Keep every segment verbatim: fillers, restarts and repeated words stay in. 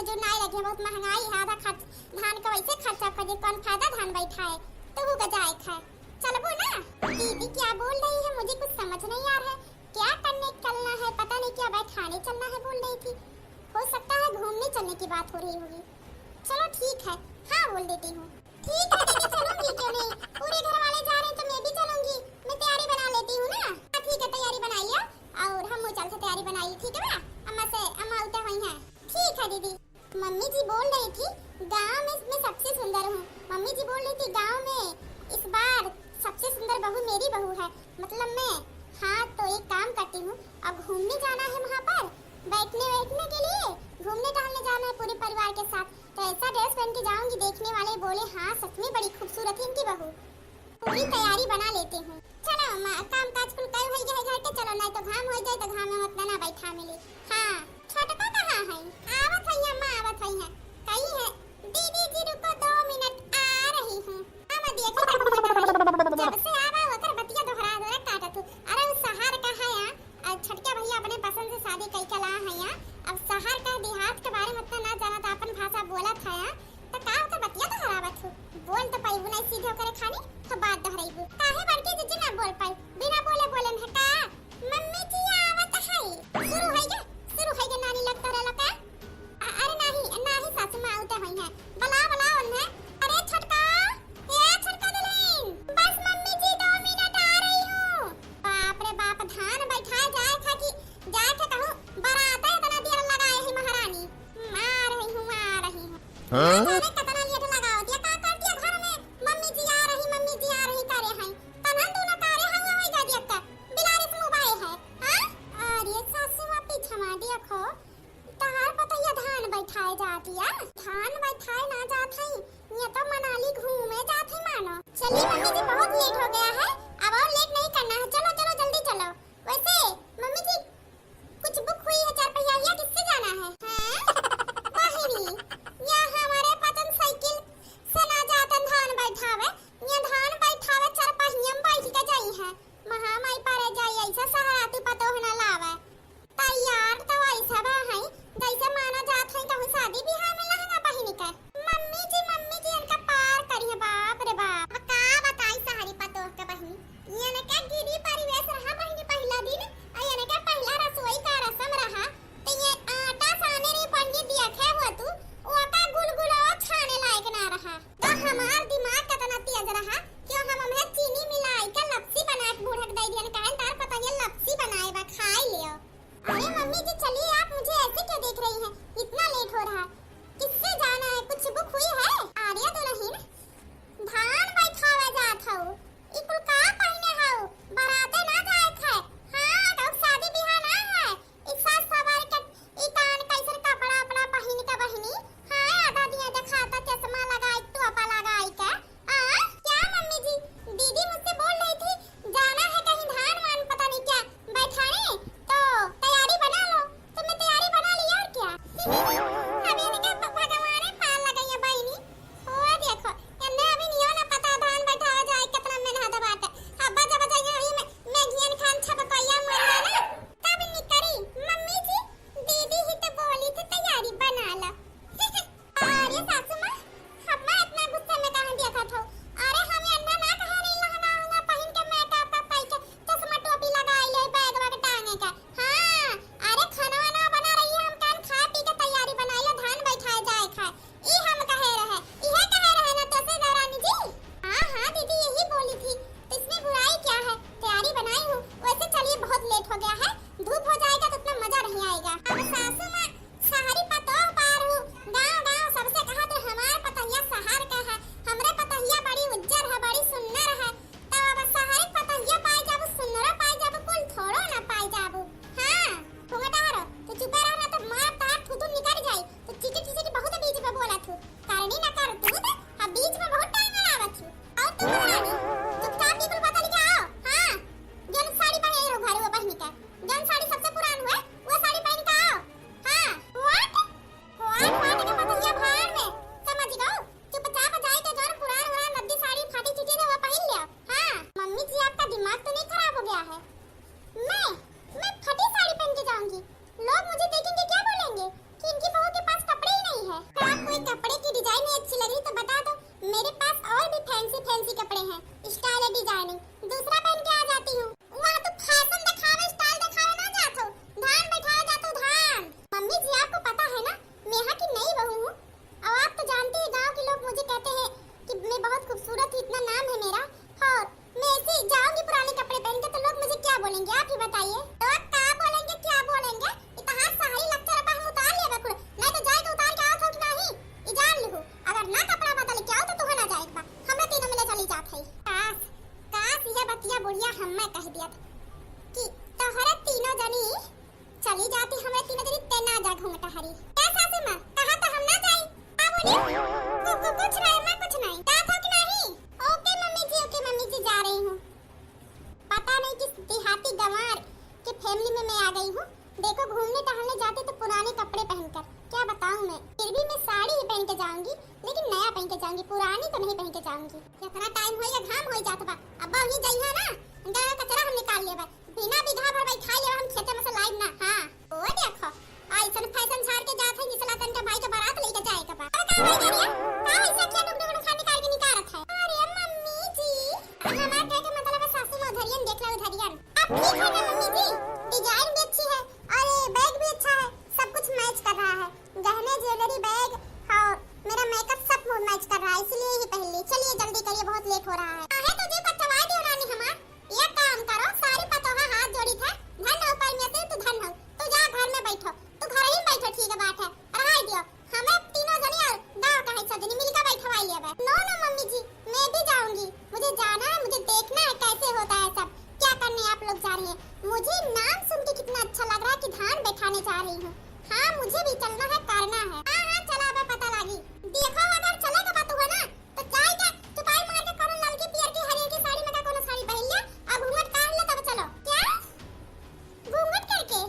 जो नाई लगे, बहुत महंगाई है, आधा खर्च धान का वैसे खर्चा कर दे, कौन फायदा धान बैठाए, तो वो गजाए खाए। चलबो ना? दीदी क्या बोल रही है, मुझे कुछ समझ नहीं आ रहा है। क्या करने चलना है, पता नहीं क्या बैठाने चलना है बोल रही थी। हो सकता है घूमने चलने की बात हो रही होगी। चलो ठीक है, हाँ बोल देती हूँ। ठीक है दीदी, चलूंगी, क्यों नहीं, पूरे घर वाले जा रहे हैं तो मैं भी चलूंगी। मैं तैयारी बना लेती हूँ ना। हाँ ठीक है, तैयारी बनाइए और हम चलते तैयारी बनाइए, ठीक है बा? अम्मा से, अम्मा उठे हुई हैं। ठीक है दीदी। मम्मी जी बोल रही थी, गांव में मैं सबसे सुंदर हूँ। मम्मी जी बोल रही थी, गांव में इस बार सबसे सुंदर बहू मेरी बहू है, मतलब मैं। हाँ, तो एक काम करती हूँ, अब घूमने जाना है वहाँ पर, बैठने बैठने के लिए, घूमने टहलने जाना है पूरे परिवार के साथ। तो ऐसा ड्रेस पहन के जाऊंगी, देखने वाले बोले, हाँ सच में बड़ी खूबसूरत है इनकी बहू। पूरी तैयारी बना लेती हूँ। चलो अम्मा, काम काज कुल कई होई गए घर के, चलो, नहीं तो घाम होई जाए तो घाम में उतना ना बैठा मिली। हाँ, छोटका कहाँ है? आवत है अम्मा, आवत है। कही है, दीदी जी रुको दो मिनट, आ रही हूँ। अम्मा देखो, जब से आवा ओकर बतिया दोहरा दोहरा काटत हूँ। अरे उ शहर का है यहाँ, और छोटका भैया अपने पसंद से शादी कई के ला है यहाँ। अब शहर का देहात के बारे में उतना ना जानत, अपन भाषा बोलत है यहाँ। तो का ओकर बतिया दोहरावत हो? बोल तो पैबू नहीं सीधे ओकरे खानी, तो बात दोहराइबू। काहे बड़की जीजी ना बोल पाई? बिना बोले बोले में का? मम्मी जी आवत है। शुरू है गे, शुरू है गे नानी लग तोरे लका। अ-, अरे नाही, नाही सासू माँ आवते हुई हैं। बुलाओ, बुलाओ उन्हें। अरे छोटका, ए छोटका दुल्हन, बस मम्मी जी दो मिनट आ रही हूँ। बाप रे बाप, धान बैठाए जाए था कि जाए थे कहूँ बराते इतना देर लगाए है महारानी। आ रही हूँ, आ रही हूँ। हाँ? ना जाने कितना लेट लगाओ दिया, का कर दिया घर में? मम्मी जी आ रही, मम्मी जी आ रही करे हैं। तनहन दोनों कारे हंगा होई जा दिया, बिलारी से मुबाए है। हाँ? अरे सासू माँ पीछे मार दिया खो। तहार पतैया धान बैठाए जात या? धान बैठाए ना जात हई, ये तो मनाली घूमे जात हई मानो। चलिए मम्मी जी, बहुत लेट हो गया है, अब और लेट नहीं करना है। चलो, चलो, जल्दी चलो। वैसे मम्मी जी, कुछ बुक हुई है चार पहिया, या किससे जाना है? हैं? बहिनी, या हमारे ई जाती हमरे तीनों जनी ते ना जा घूंघटा हरी। ए सासू माँ, कहा तो हम ना जाई। का बोली? कु-, कु-, कुछ नहीं माँ, कुछ नहीं। जात हो कि नहीं? ओके मम्मी जी, ओके मम्मी जी, जा रही हूँ। पता नहीं किस देहाती गंवार के family में मैं आ गई हूँ। देखो, घूमने टहलने जाते तो पुराने कपड़े पहनकर, क्या बताऊँ मैं। फिर भी मैं साड़ी ही पहन के जाऊंगी, लेकिन नया पहन के जाऊंगी, पुरानी तो नहीं पहन के जाऊंगी। कितना time होइया, घाम होई जात बा। अब वहीं जइहा ना, गंदा कचरा हम निकाल लेबे। बिना बीघा भर बैठाई लेबे हम खेते में से लाइब ना। हाँ, ओ देखो, ऐसन fashion झाड़ के जात है, निचला तन के भाई के बारात लेके जाए के बा। अरे का भाई करिया? का ऐसा क्या डुगडुग डुगडुग खाने निकाल के निकारत है? अरे मम्मी जी, हमार कहे के मतलब है सासू माँ उधरियन देख लो, उधरियन। अब ठीक है ना मम्मी जी, design भी अच्छी है और ये bag भी अच्छा है, सब कुछ match कर रहा है, गहने, jewellery, bag और मेरा makeup सब match कर रहा है, इसलिए ही पहन ली। चलिए जल्दी करिए, बहुत late हो रहा है। आहे तो जी कच्चवाई दियो रानी हमार, एक काम करो, सारी पतोहा हाथ जोड़ी थे, धन हो परमेश्वरी, तू धन हो, तू जा घर में बैठो, तू घर ही बैठो, ठीक है बात है, रहाई दियो। हमें तीनों जनी और गाँव का है सब जनी मिलकर बैठवाई लेबे। No, no मम्मी जी, मैं भी जाऊंगी, मुझे जाना है, मुझे देखना है कैसे होता है सब, क्या करने आप लोग जा रही हैं। मुझे नाम सुन के कितना अच्छा लग रहा है कि धान बैठाने जा रही हूँ। हाँ, मुझे भी चलना है, करना है। हाँ, हाँ, चला, अब पता लागी। देखो, अगर चले के बात हुआ ना, तो जाए के चुपाई मार के कोनो ललकी, पियरकी, हरियरकी साड़ी में का कोनो साड़ी पहन ले, अब घूंघट काढ़ ले, तब चलो। क्या? घूंघट करके?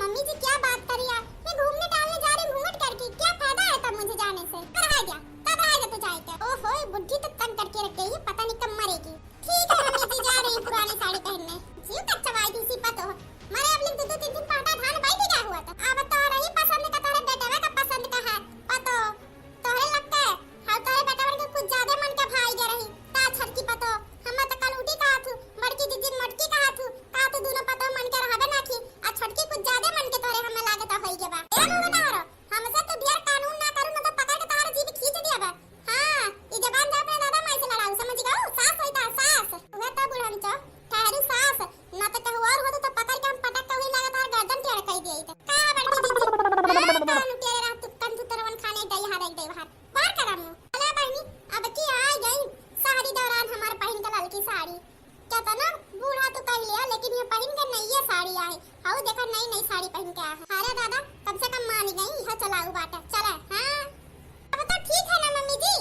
मम्मी जी, क्या बात कर रही है? मैं घूमने टहलने जा रही हूँ, घूंघट करके? क्या फायदा है तब मुझे जाने से? कब आएगा? कब आएगा तू जाए के? ओहो, ये बुढ़ी तो तंग करके रख गई है, पता नहीं कब मरेगी। ठीक है मम्मी जी, जा रही हूँ पुरानी साड़ी पहनने। जीव कच्चवाई थी सी पतो। मारे अब लिख दो, दो तीन दिन पहटा धान बैठ गया हुआ था। अब तो रही पसंद का, तोरे बेटवा का पसंद का है पतो। तोहरे लग के, हाँ, तोहरे बेटवन के कुछ ज्यादा मन के भाई गे रही। का छोटकी पतो, हम तो कल उठी कहा थू, बड़की दीदी मोटकी कहा थू, का तू दोनों पतो मन के रहबे ना की, आ छोटकी कुछ ज्यादा मन के तोहरे हमें लागत होई गे बा। ए घूंघटा हरो, हमसे तू ढेर कानून ना करू, ना तो पकड़ के तोहरे जीभ खींच दिया बा। हाँ, ई जबान जा अपने दादा माई से लड़ाऊ, समझ गऊ? सास होई ता सास। उहे तो बुढ़न चो, ठहरू सास, ना तो कहू और होत तो पकड़ के हम पटक के उही लागत तोहर गर्दन टेढ़ कई दिए। का बड़की दीदी, हाँ, कान टेढ़ रह तू, कंजू तरवन खाने गई हार एक दे बाहर। बाहर करा मुंह। अला बहिनी, अब की आ गई शहरी दौरान हमार पहिन के ललकी साड़ी। केतना बूढ़ा तू कह लिया, लेकिन ये पहिन के नइये साड़ी आई। हाउ देखा, नई नई साड़ी पहिन के आ है। अरे दादा, कम से कम मान गई, यह चलाऊ बाटे। चला, हाँ। अब तो ठीक है ना मम्मी जी?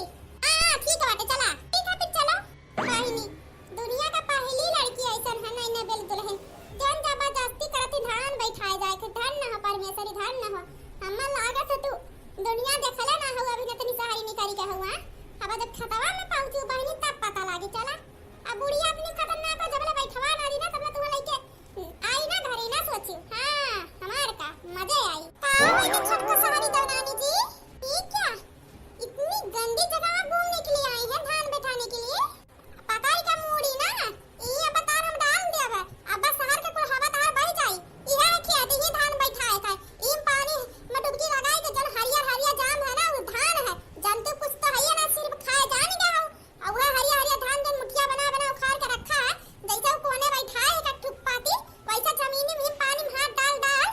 हाँ, हाँ, ठीक बाटे, चला। ठीक है, फिर चलो। बहिनी, दुनिया का पहली लड़की ऐसन है ना, इन्हें बेल दुल्हन। जौन जबरदस्ती करत ही धान बैठाए जाए के, धन न हो परमेश्वरी, धन न हो। हमें लागत है तू दुनिया देखले ना हो, अभी नतनी सहारी निकल के हुआ। अब जब खतवा में पहुँचू बहिनी, तब पता लागी। चला, अब बुढ़िया अपनी खतरनाक हो, जबले बैठवा ना ली ना, तबले तुम्हें लेके आई ना घरे ना सोची। हाँ, हमार का मजे आई। का हो गया छोटका सहारी दौरानी जी? ये क्या? इतनी गंदी जगह आप घूमने के लिए आई हैं, धान बैठाने के लिए? पकड़ के मूड़ी ना, इहे पतार हम डाल देब। अब बस शहर के कुल हवा तहार बह जाई। इहे खेत, इहे धान बैठाए था। ई पानी में डुबकी लगाई के जौन हरियर हरियर जाम है ना, वो धान है। जंतु कुछ तो है ना, सिर्फ खाए जान गया हो। और वह हरियर हरियर धान जौन मुठिया बना बना उखाड़ के रखा है, जैसे वो कोने बैठाए है एक ठुक पाती, वैसे जमीनी में पानी में हाथ डाल डाल,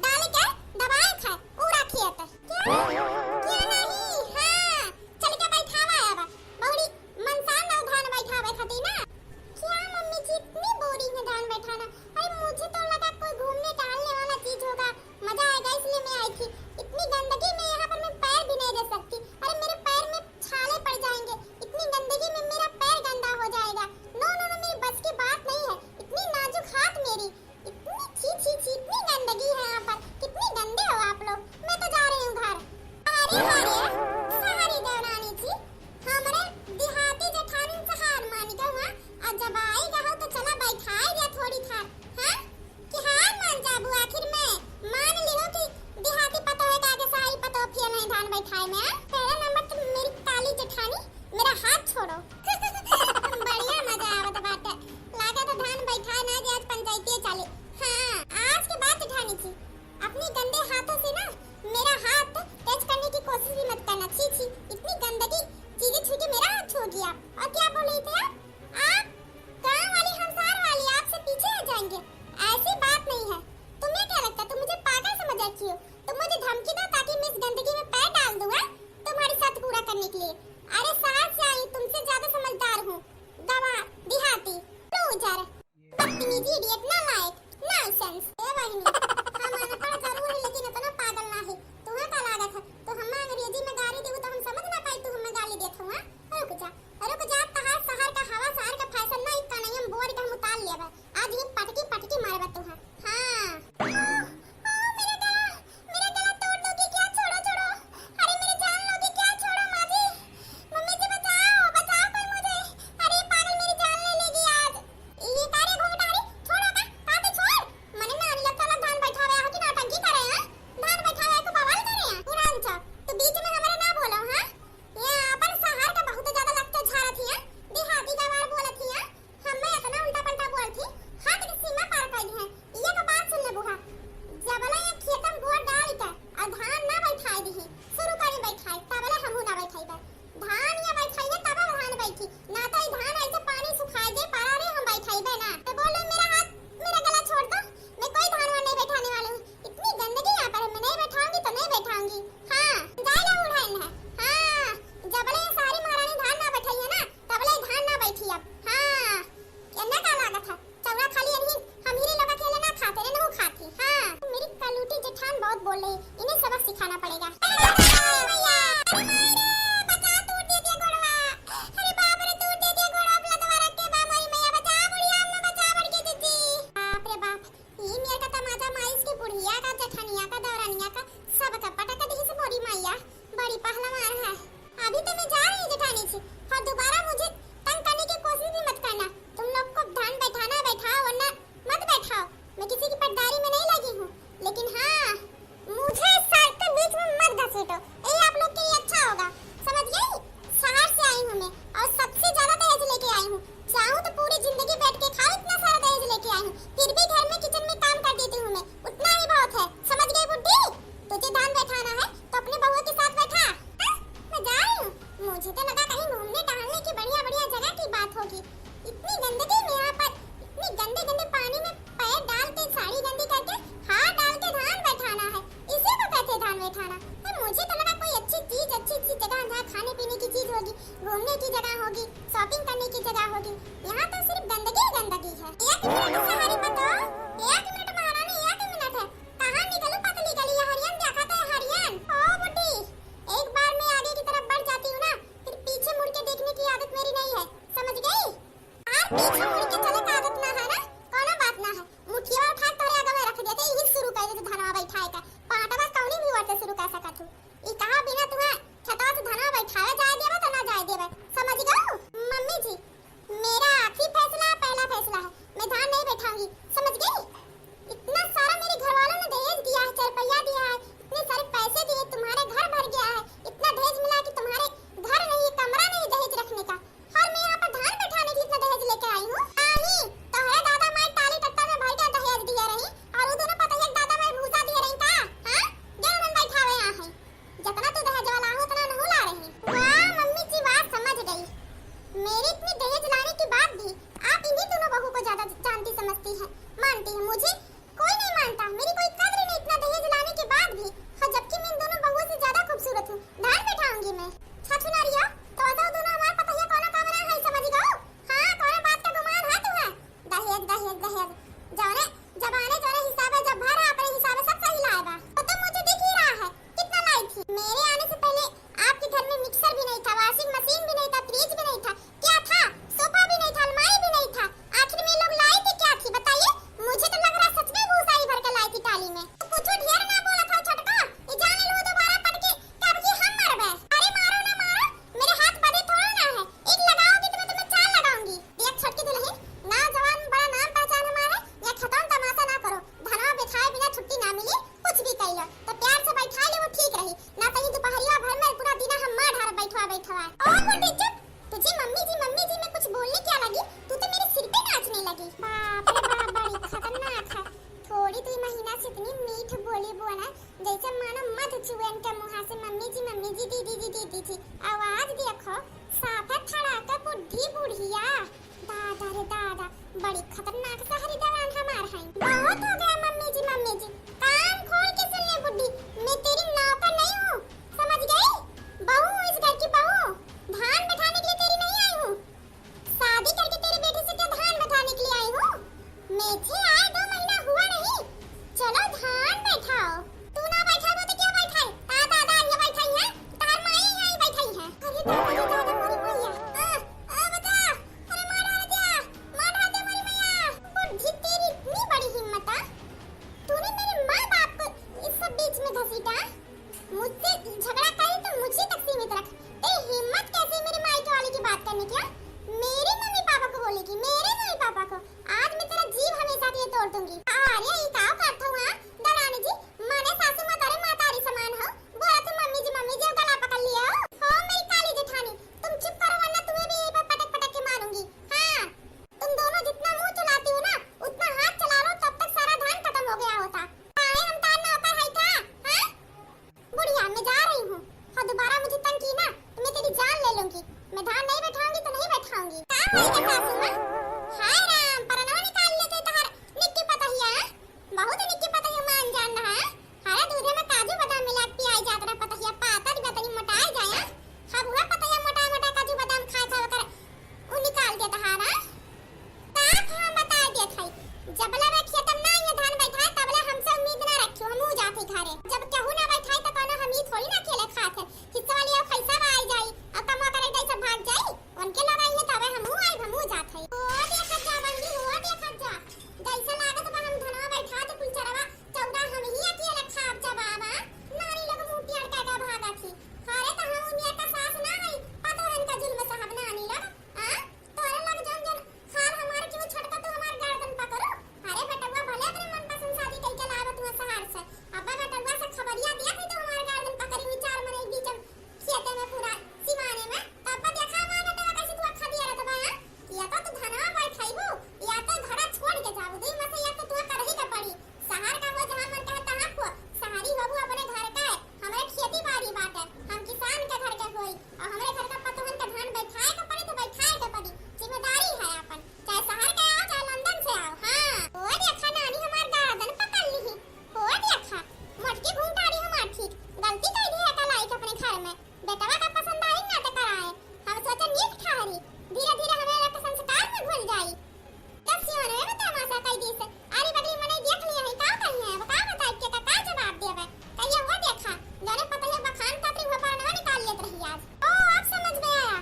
डाल के दबाए खाए, पूरा खेत। क्या? क्या नहीं? हाँ, चल के बैठावा है अब। बहुड़ी मनसान ना धान बैठावे खातिर ना। क्या मम्मी जी, इतनी boring है धान बैठाना? अरे, मुझे तो लगा कोई घूमने टहलने वाला चीज होगा, मजा आएगा, इसलिए मैं आई थी। इतनी गंदगी में यहाँ पर मैं पैर भी नहीं रख सकती। अरे, मेरे पैर में छाले पड़ जाएंगे, इतनी गंदगी में मेरा पैर गंदा हो जाएगा। No, no, no, मेरी बस की बात नहीं है। इतनी नाजुक हाथ मेरी, इतनी छी, छी, छी, इतनी गंदगी है यहाँ पर, कितनी गंदे हो आप लोग। मैं तो जा रही हूँ घर। अरे, अरे, सॉरी देवरानी जी, हमरे देहाती जेठानी से हार मान गए हुआ, और जब आई गए हो तो चला बैठाए दिया थोड़ी थार, हाँ? कि हार मान जाबू, आखिर में मान लिहो कि देहाती पतोह के आगे सारी पतोह फेल है धान बैठाए में, हाँ? पहला नंबर तो मेरी काली जेठानी, मेरा हाथ छोड़ो। बढ़िया मजा आवत बाटे। लागत है धान बैठाए ना जे आज पंचायती चाली। हाँ, आज के बाद जेठानी जी, अपने गंदे हाथों से ना मेरा हाथ touch करने की कोशिश भी मत करना। छी, छी, इतनी गंदगी चीजें छू के मेरा हाथ छू गया। और क्या बोल रही थी आप? आप गांव वाली, हमसार वाली आपसे पीछे आ जाएंगे। ऐसी बात नहीं है। तुम्हें क्या लगता है, तुम मुझे पागल समझ रखी हो? तुम मुझे धमकी दो ताकि मैं इस गंदगी में पैर डाल दूं, हाँ? तुम्हारी शर्त पूरा करने के लिए। अरे शहर से आई, तुमसे ज्यादा समझदार हूँ। गंवार, देहाती, loser, बदतमीज, idiot, नालायक, nonsense। ए बहिनी, हम अनपढ़ बोल रही, इन्हें सबक सिखाना पड़ेगा। अरे बाप रे भैया, अरे माई रे, बचा, टूट दे दिया गोड़वा। अरे बाप रे, टूट दे दिया गोड़वा, लतवा रख के बा, मोरी मैया बचा, बुढ़िया अम्मा बचा, बड़की दीदी। बाप रे बाप, ई मेर का तमाचा मारिस के बुढ़िया का, जेठनिया का, देवरानिया का, सबका पटक दिहिस मोरी मैया। बड़ी पहला मार है। अभी तो मैं जा रही जेठानी जी, और दोबारा मुझे तंग करने की कोशिश भी मत करना। तुम लोग को धान बैठाना है बैठाओ, वरना मत बैठाओ। मैं किसी की पटदारी में नहीं लगी हूँ, लेकिन हाँ, मुझे इस सार के बीच में मत घसीटो, यही आप लोग के लिए अच्छा होगा, समझ गई? शहर से आई हूँ मैं और सबसे ज्यादा दहेज लेके आई हूँ। चाहूँ तो पूरी जिंदगी बैठ के खाओ, इतना सारा दहेज लेके आई हूँ, फिर भी घर में किचन में काम कर देती हूँ मैं, उतना ही बहुत है, समझ गई बुड्ढी? तुझे धान बैठाना है तो अपने बहुआ के साथ बैठा। हाँ, मैं जा रही हूँ, मुझे तो लगा कहीं घूमने टहलने की बढ़िया बढ़िया जगह की बात होगी। इतनी गंदगी में यहाँ पर, इतनी गंदे गंदे पानी में पैर डाल के, साड़ी गंदी करके, हाथ डाल के धान बैठाना है, इसी को कहते हैं धान बैठाना। तो मुझे तो लगा कोई अच्छी चीज, अच्छी अच्छी जगह जहाँ खाने पीने की चीज होगी, घूमने की जगह होगी, शॉपिंग करने की जगह होगी। यहाँ तो सिर्फ गंदगी ही गंदगी है। एक मिनट सहारी बताओ, एक मिनट महारानी, एक मिनट है। कहाँ निकलूं पतली गली, ये हरियन देखा तो है हरियन। ओ बुड्ढी, एक बार मैं आगे की तरफ बढ़ जाती हूँ ना, फिर पीछे मुड़ के देखने की आदत मेरी नहीं है, समझ गई? यार, पीछे मुड़ के चले का आदत ना है ना, कोनो बात ना है। मुठिया उठा के तोरे आगे में रख देते, यही शुरू कर देते धनवा बैठाए का। पाटवा कौनी भी वर्ते शुरू कर सकत हूँ। ई कहा बिना तुम्हें छतवा से धनवा बैठावे जाए देवे तो ना जाए देवे, समझ गऊ? मम्मी जी, मेरा आखिरी फैसला है, पहला फैसला है, मैं धान नहीं बैठाऊंगी, समझ गई? इतना सारा मेरे घर वालों ने दहेज दिया है, चारपहिया दिया है, इतने सारे पैसे दिए, तुम्हारे घर भर गया है, इतना दहेज मिला कि तुम्हारे घर नहीं, कमरा नहीं दहेज रखने का, और मैं यहाँ पर धान बैठाने के लिए इतना दहेज लेकर आई हूँ। नहीं, तोहरे दादा माई टाली टट्टा में भर के दहेज दिए रही, और वो दोनों पतोहिया के दादा माई भूसा दिए रही का? हाँ, जो उन्हन बैठावे यहाँ है। जितना तू दहेज वाला हो, उतना नहु ला रही। वाह मम्मी जी, वाह, समझ गई। मेरे इतनी दहेज लाने के बाद भी आप इन्हीं दोनों बहू को ज्यादा जानती समझती है, मानती है। मुझे कोई नहीं मानता, मेरी कोई कद्र नहीं इतना दहेज लाने के बाद भी। हाँ, जबकि मैं इन दोनों बहुओं से ज्यादा खूबसूरत हूँ। धान बैठाऊंगी मैं। छछुनरिया, तो ऐसा दोनों हमारे पतोहिया कोनो काम ना है, समझ गऊ? हाँ, कोनो बात का गुमान है तुम्हें? दहेज, दहेज, दहेज। जौने जबाने जौने हिसाबे जब भर अपने हिसाबे सब सही लाए बा। वो तो मुझे दिख ही रहा है, कितना लाई थी। मेरे आने से पहले आपके घर में मिक्सर भी नहीं था, वॉशिंग मशीन भी नहीं था, फ्रिज भी नहीं था। क्या था? सोफा भी नहीं था, अलमारी भी नहीं था। आखिर में लोग लाए थे क्या थी, बताइए? मुझे तो लग रहा सच में भूसा ही भर के लाए थी टाली में। तो कुछ ढेर ना बोला था छोटका, ये जान लो दोबारा पटके, कब की हम मरबे। अरे मारो ना मारो, मेरे हाथ बदे थोड़ा ना है, एक लगाओगी तो मैं तुम्हें चार लगाऊंगी। देख छोटकी दुल्हन, नौजवान बड़ा नाम पहचान हमार है, या खतौन तमाशा ना करो। धनवा बिठाए बिना छुट्टी ना मिली, कुछ भी कह लो, तो प्यार से बैठा ले, वो ठीक रही, ना तो ये दोपहरिया भर में पूरा दिन हम मार ढार बैठवा बैठवा। ओ बुड्ढी चुप, तुझे मम्मी जी, मम्मी जी में कुछ बोलने क्या लगी, तू तो मेरे सिर पे नाचने लगी। बाप रे बाप, बड़ी खतरनाक है। थोड़ी दुई महीना से इतनी मीठ बोली बोला, जैसे मानो मधु चुएन के मुँहा से मम्मी जी, मम्मी जी, दीदी जी, दीदी जी। आवाज देखो, साफे थड़ा के बुड्ढी बुढ़िया। दादा रे दादा, बड़ी खतरनाक शहरी दौरान हमार है। बहुत हो गया मम्मी जी, मम्मी जी। कान खोल के सुन ले बुड्ढी, मैं तेरी नौकर नहीं हूँ, समझ गई? बहू हूँ इस घर की बहू, धान बैठाने के लिए तेरी नहीं आई हूँ। शादी करके तेरे बेटे से क्या धान बैठाने के लिए आई हूँ? मेझे आए दो महीना हुआ नहीं, चलो धान बैठाओ। तू ना बैठाबो तो क्या बैठाई? ता दादा ये बैठाई है, तार माई यहाँ बैठाई है। अरे दादा रे दादा, मोरी मैया। आ, आ, बता। अरे मार डाल दिया, मार डाल दिया मोरी मैया। बुड्ढी तेरी इतनी बड़ी हिम्मत, आ? तूने मेरे माँ बाप को इस सब बीच में घसीटा? मुझसे झगड़ा करे तो मुझे तक सीमित रख। तेरी हिम्मत कैसे मेरे मायके वाले की बात करने की, हाँ? मेरे मम्मी पापा को बोलेगी, मेरे मम्मी पापा को। आज मैं तेरा जीव हमेशा के लिए तोड़ दूंगी। अरे, ई का करत हो, हाँ? दरानी जी, माने सासू माँ तारे मातारी समान हो। बोला तू मम्मी जी, मम्मी जी, गला पकड़ लिया हो। हो मेरी काली जेठानी, तुम चुप करो वरना तुम्हें भी यहीं पर पटक पटक के मारूंगी। हाँ, तुम दोनों जितना मुंह चलाती हो ना, उतना हाथ चला लो, तब तक सारा धान खत्म हो गया होता। काहे हम तार नौकर है था, हाँ? बुढ़िया, मैं जा रही हूँ, और दोबारा मुझे तंग की ना, तो मैं तेरी जान ले लूंगी। मैं धान नहीं बैठाऊंगी तो नहीं बैठाऊंगी। का होई गे सासू माँ? हाय राम, परनवा निकाल लेते तहार निक्की पतहिया, हाँ? बहुत निक्की पतहिया मान जान रहा है। हरा दूधे में काजू बादाम मिला के पियाई जात रहा पतहिया, पातर बतनी मोटाए जाया। अब हुआ पतहिया मोटा मोटा काजू बादाम खाए खाए कर उ निकाल देत हा ना। का हम बता देत हई, जबले रखिए तब ना ये धान बैठाए, तबले हमसे उम्मीद ना रखियो, हम ऊ जात हई घर। जब केहू ना बैठाई त कौनो हम ही थोड़ी ना अकेले खात है। हिस्सा वाली अब पैसा बा आई जाई, अब कमवा करे जाई सब भाग जाई, उनके लोग आई है तबे हमहू आई, हमहू जात है। ओ देखत जा बंडी, ओ देखत जा, जैसे लागत बा हम धनवा बैठा तो कुल चरवा चौदह हम ही अकेले खाब जब आवा, नानी लोग मुंह टेढ़ के भागत ही। अरे त हम उनिया का सास ना हई, पतोहन का जुल्म सहब नानी लोग। आ? तोरे लग जौन जौन हाल हमार क्यों छोटका तू हमार गर्दन पकड़ू? अरे बेटवा भले अपने मनपसंद शादी कइके लावत हुआ शहर से। अब्बा बेटवा से खबरिया दिया थी तो हमार गर्दन पकड़ी हुई चार मने के बीच में खेते में पूरा सिवाने में। तब पर देखा हमार बेटवा कैसे तू अखा दिया रहत बा, हाँ? या तो तू धनवा बैठाइबू, या तो घरा छोड़ के जाबू। दुई में से एक तो तुहा करही के पड़ी। शहर का हो, जहाँ मन कहे तहाँ खो। शहरी होबू अपने घर का है, हमरे खेती बाड़ी बाटे, हम किसान के घर के होई, और हमरे घर का पतोहन के धान बैठाए के पड़ी तो बैठाए के पड़ी, जिम्मेदारी है आपन, चाहे शहर के आओ चाहे लंदन से आओ। हाँ, ओ देखा नानी हमार गर्दन पकड़ ली, ओ देखा मोटकी घुंघटारी हमार ठीक गलती कर दी है कलाई के अपने घर में। बेटवा का पसंद आई ना तो कराए। हम सोचे नीक ठहरी, धीरे धीरे हमें रख संस्कार में घुल जाई। तब सिवानवे में तमाशा कई दी से, अरे बगली मने देख लिया है, का कही है, का बताई के का, का जवाब देवे? कहिए वो देखा, जौने पतोहिया बखान करत रही, वो परनवा निकाल लेत रही आज। ओ, अब समझ में आया,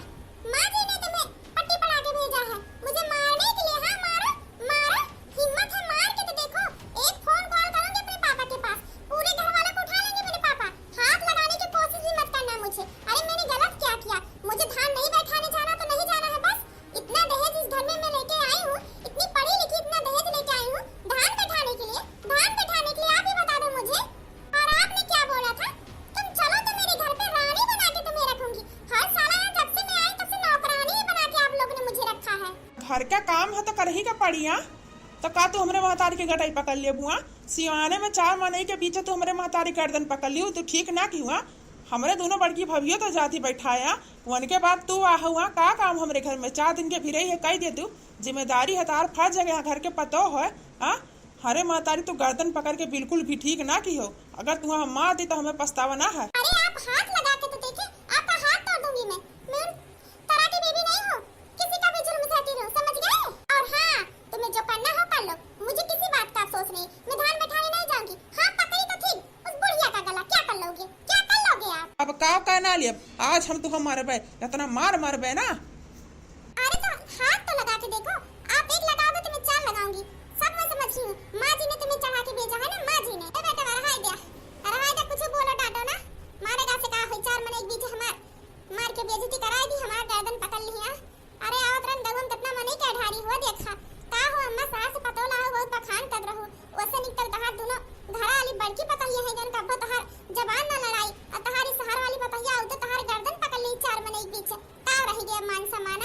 माँ जी ने तुम्हें पट्टी पढ़ा के भेजा है, मुझे मारने के लिए। हाँ, मारो, मारो, हिम्मत है, मार के तो देखो। एक फोन कॉल करूंगी अपने पापा के पास, पूरे घर वालों को उठा लेंगे मेरे पापा। हाथ लगाने की कोशिश भी मत करना मुझे। अरे मैंने गलत क्या किया? मुझे धान नहीं बैठाने जाना तो नहीं जाना है बस। इतना दहेज इस घर में मैं लेके आई हूँ, इतनी पढ़ी लिखी, इतना दहेज लेके आई हूँ धान बैठाने के लिए, धान बैठाने के लिए। आप ही बता दो मुझे। और आपने क्या बोला था? तुम चलो तो मेरे घर पे रानी बना के तुम्हें रखूंगी। हर साल जब से मैं आई तब से नौकरानी ही बना के आप लोगों ने मुझे रखा है। घर का काम है तो करही का पड़ी, हाँ? तो का तू हमरे महतारी के गटाई पकड़ लेबू, हाँ? सिवाने में चार मनई के बीच तू हमरे महतारी के गर्दन पकड़ लियो, तू ठीक ना किहू, हाँ? हमरे दोनों बड़की भभियो तो जाती बैठाया, उनके बाद तू आहू, हाँ? का काम हमरे घर में? चार दिन के भिरई है, कही दे तू, जिम्मेदारी है, तार फर्ज है, यहाँ घर के पतोह है, हाँ? हरे महतारी, तू गर्दन पकड़ के बिल्कुल भी ठीक ना किहो। अगर तू हम मार दी तो हमें पछतावा ना है। अरे आप हाथ लगा के तो देखे, आपका हाथ तोड़ दूंगी मैं। मैं उन तरह की बीबी नहीं हूँ, किसी का भी जुल्म सहती रहूँ, समझ गए? और हाँ, तुम्हें जो करना हो कर लो, मुझे किसी बात का अफसोस नहीं। मैं धान बैठाने नहीं जाऊंगी। हाँ, पकड़ी तो थी उस बुढ़िया का गला, क्या कर लोगे, क्या कर लोगे आप? अब का कहना लिए, आज हम तुहका मारबे, इतना मार मारबे ना। अरे तो हाथ तो लगा के देखो, आप एक लगाओगे तो मैं चार लगाऊंगी, सब मैं समझ रही हूँ। माँ जी ने तुम्हें चढ़ा के भेजा है ना, माँ जी ने। ए बेटा, रहाई दे, रहाई दे, कुछ बोलो डांटो ना, मारेगा से का होई, चार मने एक बीच हमार मार के बेइज्जती कराई दी, हमार गर्दन पकड़ ली है। अरे आवत रहन गहुम कितना मने के अढ़ारी हो देखा। का हो अम्मा, शहर से पतोह लाओ, बहुत बखान कर रहू। ओसे निकल तहार दुनो घरा वाली बड़की पतोहिया है, जौन कब्बो तहार जबान ना लड़ाई। और तहारी शहर वाली पतोहिया आऊ तो तहार गर्दन पकड़ ली चार मने एक बीच। का रही गया मान सम्मान?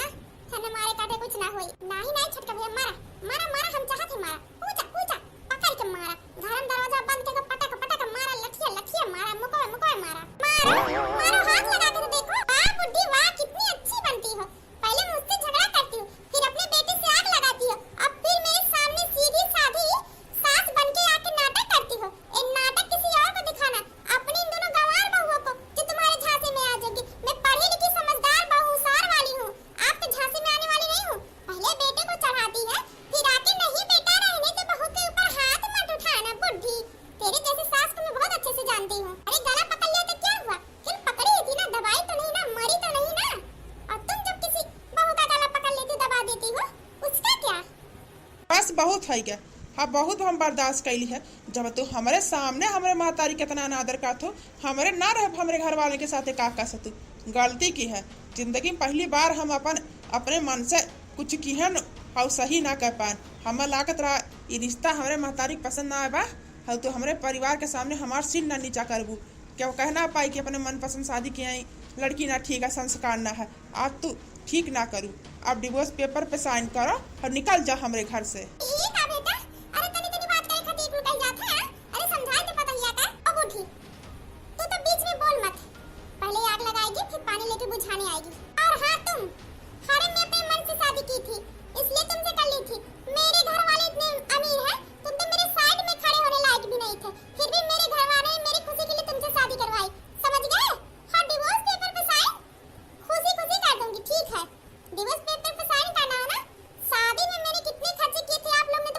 हने मारे काटे कुछ ना होई। नाही, नाही छोटका भैया, मारा, मारा, मारा, हम चाहत है मारा। कूचा, कूचा, पकड़ के मारा। घर में दरवाजा बंद करके पटक, पटक मारा, लठिया, लठिया मारा, मुकवे, मुकवे मारा। मारो, मारो, हाथ लगा के तो देखो। वाह बुड्ढी वाह, कितनी अच्छी बनती हो। पहले मुझसे झगड़ा करती हो, फिर अपने बेटे से आग लगाती हो, अब फिर मेरे सामने सीधी साधी सास बन के आके नाटक करती हो। ये नाटक किसी और को दिखाना, अपनी इन दोनों गंवार बहुओं को, जो तुम्हारे झांसे में आ जाएंगी। मैं पढ़ी लिखी, समझदार बहू, होशियार वाली हूँ, आपके झांसे में आने वाली नहीं हूँ। पहले बेटे को चढ़ाती है, फिर आके नहीं बेटा रहने तो बहू के ऊपर हाथ मत उठाना बुड्ढी। तेरे जैसी सास को मैं बहुत अच्छे से जानती हूँ। अरे गला पकड़ लिया तो क्या हुआ, फिर पकड़ी ही थी ना, दबाई तो नहीं ना, मरी तो नहीं ना। और तुम जब किसी बहू का गला पकड़ लेती, दबा देती हो, उसका क्या? बस बहुत है क्या? हाँ, बहुत हम बर्दाश्त कैली है। जब तू हमरे सामने हमरे महतारी कितना अनादर करत हो, हमरे ना रहे, हमरे घर वाले के साथे का कर सकतू? गलती की है, जिंदगी में पहली बार हम अपन, अपने मन से कुछ किहन और सही ना कर पान। हमें लागत रहा ई रिश्ता हमरे महतारी के पसंद ना आए बा, और तू हमरे परिवार के सामने हमार सिर ना नीचा करबू। क्या वो कह ना पाई कि अपने मनपसंद शादी किए आई लड़की ना ठीक है, संस्कार ना है, आज तू ठीक ना करू। अब डिवोर्स पेपर पे साइन करो और निकल जा हमरे घर से। ई का बेटा? अरे तनी तनी बात करे खातिर कुल कह जात है? अरे समझाए तो पता ही है का? ओ बूढ़ी, तू तो बीच में बोल मत। पहले आग लगाएगी, फिर पानी लेके बुझाने आएगी। और हाँ तुम, अरे मैं अपने मन से शादी की थी, इसलिए तुमसे कर ली थी। मेरे घर वाले इतने अमीर हैं, तुम तो मेरे साइड में खड़े होने लायक भी नहीं थे, फिर भी मेरे घर वाले ने मेरी खुशी के लिए तुमसे शादी करवाई, समझ गए? हाँ, डिवोर्स पेपर पे साइन खुशी खुशी कर दूंगी, ठीक है? डिवोर्स पेपर पे साइन करना हो ना, शादी में मैंने कितने खर्चे किए थे आप लोग ने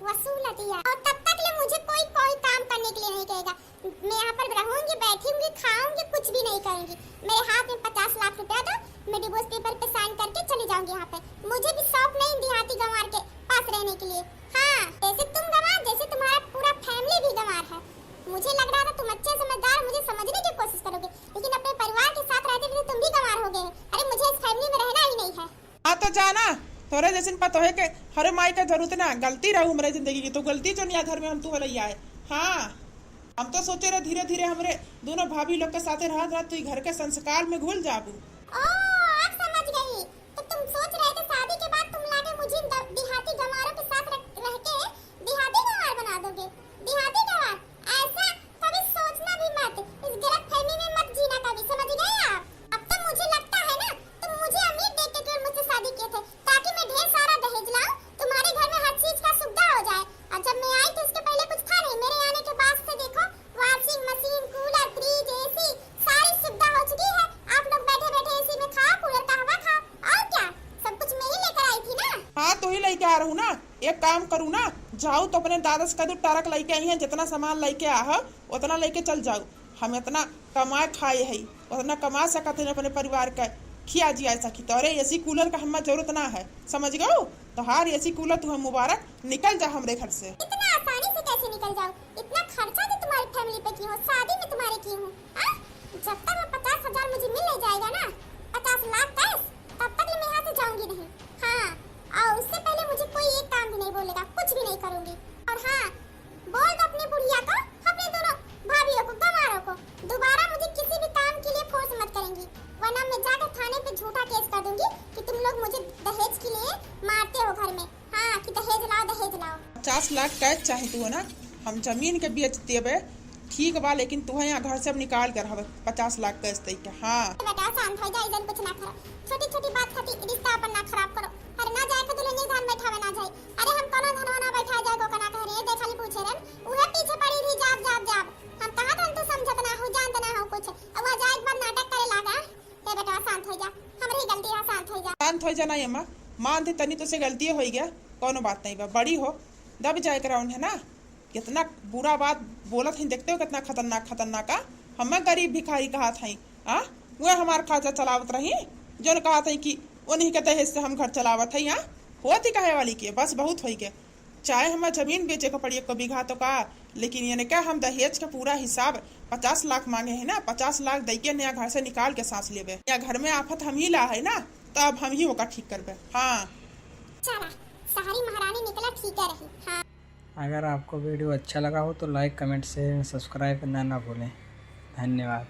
वसूल दिया, और तब तक ले मुझे कोई, कोई काम करने के लिए नहीं कहेगा। मैं यहाँ पर रहूंगी, बैठूंगी, खाऊंगी, कुछ भी नहीं करूंगी। मेरे हाथ में पचास लाख रुपया दो, मैं डिवोर्स पेपर पे साइन करके चली जाऊंगी यहाँ पे। मुझे भी शौक नहीं देहाती गंवार के पास रहने के लिए। हाँ, जैसे तुम गंवार, जैसे तुम्हारा पूरा फैमिली भी गंवार है। मुझे लग रहा था तुम अच्छे समझदार, मुझे समझने की कोशिश करोगे, लेकिन अपने परिवार के साथ रहते हुए तुम भी गंवार हो गए हो। अरे, मुझे इस फैमिली में रहना ही नहीं है। हाँ तो जाना, तोरे जैसन पतोहे के हरे माई के जरूरत ना, गलती रहू हमरे जिंदगी की, तो गलती जो नया घर में हम तू लई आए। हाँ, हम तो सोचे रहे धीरे धीरे हमरे दोनों भाभी लोग के साथे रहत रहत तू ई घर के संस्कार में घुल जाबू। ओ, अब समझ गई। तो तुम सोच रहे थे शादी के बाद तुम लाके मुझे द-, देहाती गंवारों के साथ रह, रह के देहाती गंवार बना दोगे? देहाती गंवार? ऐसा कभी सोचना भी मत। इस गलतफहमी में मत जीना कभी, समझ गए आप? अब तो मुझे लगता है ना, तुम मुझे अमीर देख के केवल मुझसे शादी किए थे, ताकि मैं ढेर सारा दहेज लाऊं, तुम्हारे घर में हर चीज का सुविधा हो जाए। और जब मैं आई थी, उसके पहले कुछ था नहीं। मेरे आने के बाद से देखो, वॉशिंग मशीन, कूलर, फ्रिज, एसी, सारी सुविधा हो चुकी है। आप लोग बैठे बैठे एसी में खाओ, कूलर का हवा खाओ, और क्या, सब कुछ मैं ही लेकर आई थी ना। हाँ, तू ही लेके आ रहू ना। एक काम करू ना, जाऊ तो अपने दादा से कह दू, ट्रक लेके आई हैं, जितना सामान लेके आ हो, उतना लेके चल जाऊ। हम इतना कमाए खाए हई, उतना कमा सकत हई अपने परिवार का खिया जिया सकी। तोरे एसी कूलर का हमें जरूरत ना है, समझ गऊ? तोहार एसी कूलर तू हम मुबारक, निकल जा हमरे घर से। इतना आसानी से कैसे निकल जाऊं? इतना खर्चा जो तुम्हारी फैमिली पे की हूँ, शादी में तुम्हारे की हूँ, हाँ? जब तक वो पचास हजार मुझे मिल नहीं जाएगा ना, पचास लाख कैश, तब तक मैं यहाँ से जाऊंगी नहीं। हाँ, और उससे पहले मुझे कोई एक काम भी नहीं बोलेगा, कुछ भी नहीं करूंगी। और हाँ, बोल दो अपनी बुढ़िया को, अपने दोनों भाभियों को, गंवारों को, दोबारा मुझे किसी भी काम के लिए फोर्स मत करेंगी, वरना मैं जाकर थाने पे झूठा केस कर दूंगी कि तुम लोग मुझे दहेज के लिए मारते हो घर में। हाँ, कि दहेज लाओ, दहेज लाओ। पचास लाख कैश चाहे तू है ना, हम जमीन के बेच देबे, ठीक बा, लेकिन तुहे यहाँ घर से अब निकाल के रहबे, पचास लाख कैश दे के। हाँ। बेटा, शांत हो जा, इधर कुछ ना करो, छोटी छोटी बात खातिर रिश्ता अपन ना खराब करो। अरे ना जाए के दुल्हनिया धान बैठावे ना जाए। अरे हम कोनो धनवा ना बैठाए जाए, को ना कह रहे, देखा ली पूछे रहन, उहे पीछे पड़ी रही, जाब, जाब, जाब। हम कहा था तू समझत ना हो, जानत ना हो कुछ, अब वह जाए के बाद नाटक करे लागा। हे बेटा, शांत हो जा, हमरे ही गलती है, शांत हो जा। शांत हो जा ना अम्मा, मान थे तनी तो से गलती हो गया, कोनो बात नहीं बा, बड़ी हो, दब जाए करा उन्हें ना। कितना बुरा बात बोलत हई, देखते हो कितना खतरनाक, खतरनाक। आ, हमें गरीब भिखारी कहत हई, आ, वह हमार खर्चा चलावत रही, जौन कहत हई कि उन्हीं के दहेज से हम घर चलावत हई। आ, होत ही कहे वाली के, बस बहुत होई के। चाहे हमार जमीन बेचे के पड़ी एको बीघा तो का, लेकिन इनका हम दहेज का पूरा हिसाब, पचास लाख मांगे है ना, पचास लाख दई के नया घर से निकाल के सांस लेबे। नया घर में आफत हम ही ला है ना, तो अब हम ही ओका ठीक करबे। हाँ। चला, शहरी महारानी निकला ठीक है रही। हाँ। अगर आपको वीडियो अच्छा लगा हो तो like, comment, share and subscribe करना ना भूलें। धन्यवाद।